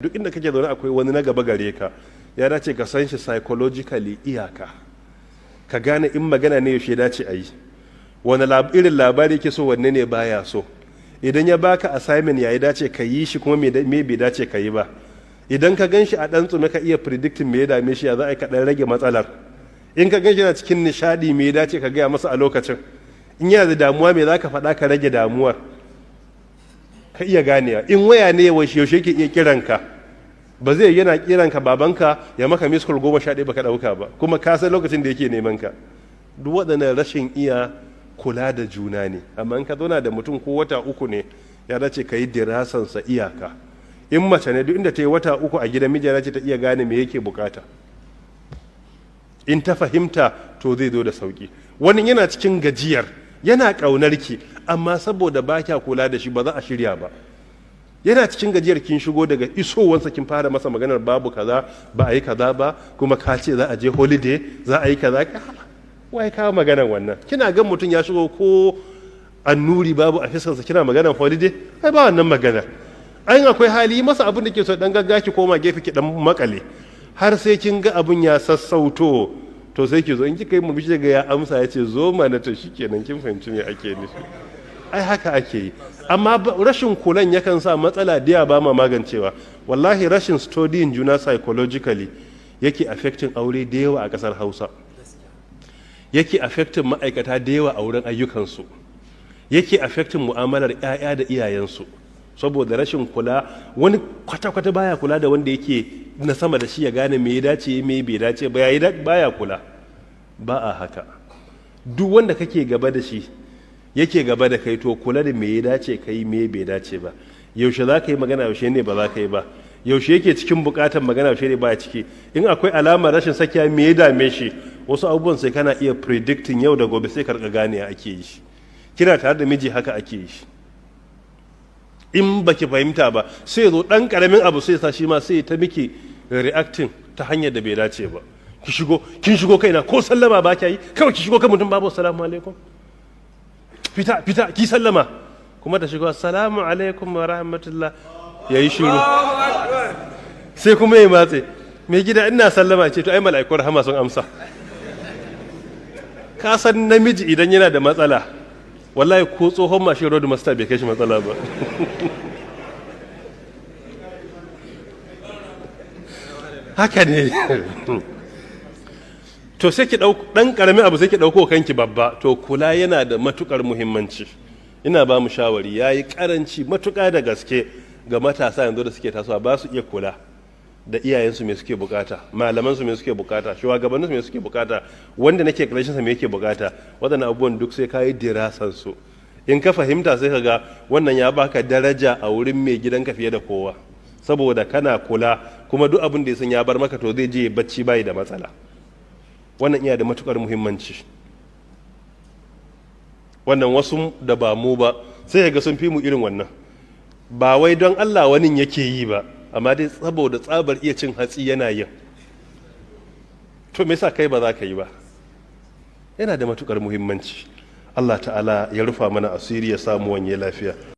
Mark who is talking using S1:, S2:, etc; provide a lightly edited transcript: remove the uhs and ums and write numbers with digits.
S1: Duk inda kake zaune akwai wani na gaba gare ka, ya dace ka san shi psychologically iyaka, ka gane in magana ne yaushe dace a yi, wani irin labari yake so, wanne ne baya so. Idan ya baka assignment, ya dace ka yi shi, kuma me bai dace ka yi ba. Idan ka gan shi a ɗan tsume, ka iya predicting me ya dame shi, ya za a yi ka ɗan rage matsalar. In ka gan shi na cikin nishadi, me ya dace ka gaya masa a lokacin. In yana da damuwa, me za ka faɗa ka rage damuwar. Ka iya ganewa in waya ne, yaushe yaushe ke iya kiranka. Ba zai yana kiranka, babanka ya maka miss call 11 baka ɗauka ba, kuma ka san lokacin da yake neman ka. Duk waɗannan rashin iya kula da juna ne. Amma in ka zauna da mutum ko wata 3 ne, ya dace ka yi dirasansa iyaka. In mace ne, duk inda ta yi wata 3 a gidan miji, ya dace ta iya gane me yake bukata. In ta fahimta, to zai zo da sauki. Wani yana cikin gajiyar, yana ƙaunar ki, amma saboda ba kya kula da shi, ba za a shirya ba. Yana cikin gajiyar, kin shigo, daga isowansa kin fara masa maganar babu kaza, ba a yi kaza ba, kuma ka ce za a je holiday, za a yi kaza. Wai kawo maganar wannan? Kina gan mutum ya shigo, ko annuri babu a fiskarsa, kina maganar holiday? Ai ba wannan maganar. Ai akwai hali, masa abin da ke so, dan gagga ki koma gefe, ki dan makale har sai kin ga abin ya sassauto, to sai ki zo. In kika yi murmushi, ga ya amsa, ya ce zo mana, to shikenan, kin fahimci me ake nufi. Ai haka ake yi. Amma rashin kulan yakan sa matsala da ba ma magancewa. Wallahi rashin studying juna psychologically yake affecting aure da yawa a kasar Hausa, yake affecting ma'aikata da yawa a wurin ayyukansu, yake affecting mu'amalar 'ya'ya da iyayensu, saboda rashin kula. Wani kwata-kwata baya kula da wanda yake na sama da shi, ya gane me ya dace, me bai dace ba, yayi baya kula. Ba a haka. Duk wanda kake gaba da shi, yake gaba da kai, to kula da me ya dace ka yi, me bai dace ba, yaushe za ka yi magana, yaushe ne ba za ka yi ba, yaushe yake cikin bukatar magana, yaushe ne baya ciki, in akwai alamar rashin sakiya, me ya dame shi. Wasu abubuwan sai kana iya predicting, yau da gobe sai ka rika gane ake yi. Kina tare da miji, haka ake yi. In baki fahimta ba, sai zo dan karamin abu sai sa shi ma sai ta miki reacting ta hanyar da bai dace ba. Ki shigo, kin shigo kaina, ko sallama ba ki yi, kawai ki shigo kan mutum babu "Assalamu alaikum." Fita, fita, ki sallama. Kuma ta shigo, "Assalamu alaikum wa rahmatullah." Yayi shiru, sai kuma ya matse mai gida, ina sallama ce, to ai mala'ikun rahama sun amsa. Ka san namiji idan yana da matsala, wallahi ko tsohon mashin road master bai kai shi matsala ba. Haka ne. To sai ki ɗau ɗan ƙaramin abu, sai ki ɗauko kanki babba. To kula yana da matukar muhimmanci. Ina ba mu shawari, ya yi ƙaranci matuƙa da gaske ga matasa yanzu da suke tasowa, ba su iya kula da iyayensu me suke bukata, malamansu me suke bukata, shugabanninsu me suke bukata, wanda nake karshen sa me yake bukata. Waɗannan abubuwan duk sai ka yi dirasan su. In ka fahimta, sai ka ga wannan ya baka daraja a wurin mai gidanka fiye da kowa, saboda kana kula. Kuma duk abin da ya san ya bar maka, to zai je bacci bai da matsala. Wannan iya da matukar muhimmanci. Wannan wasu da ba mu ba, sai ga sun fi mu irin wannan. Ba wai don Allah wani yake yi ba, amma dai saboda tsabar iya cin hatsi yana yin. To me yasa kai ba za ka yi ba? Yana da matukar muhimmanci. Allah Ta'ala ya rufa mana asiri, ya samu wanye lafiya.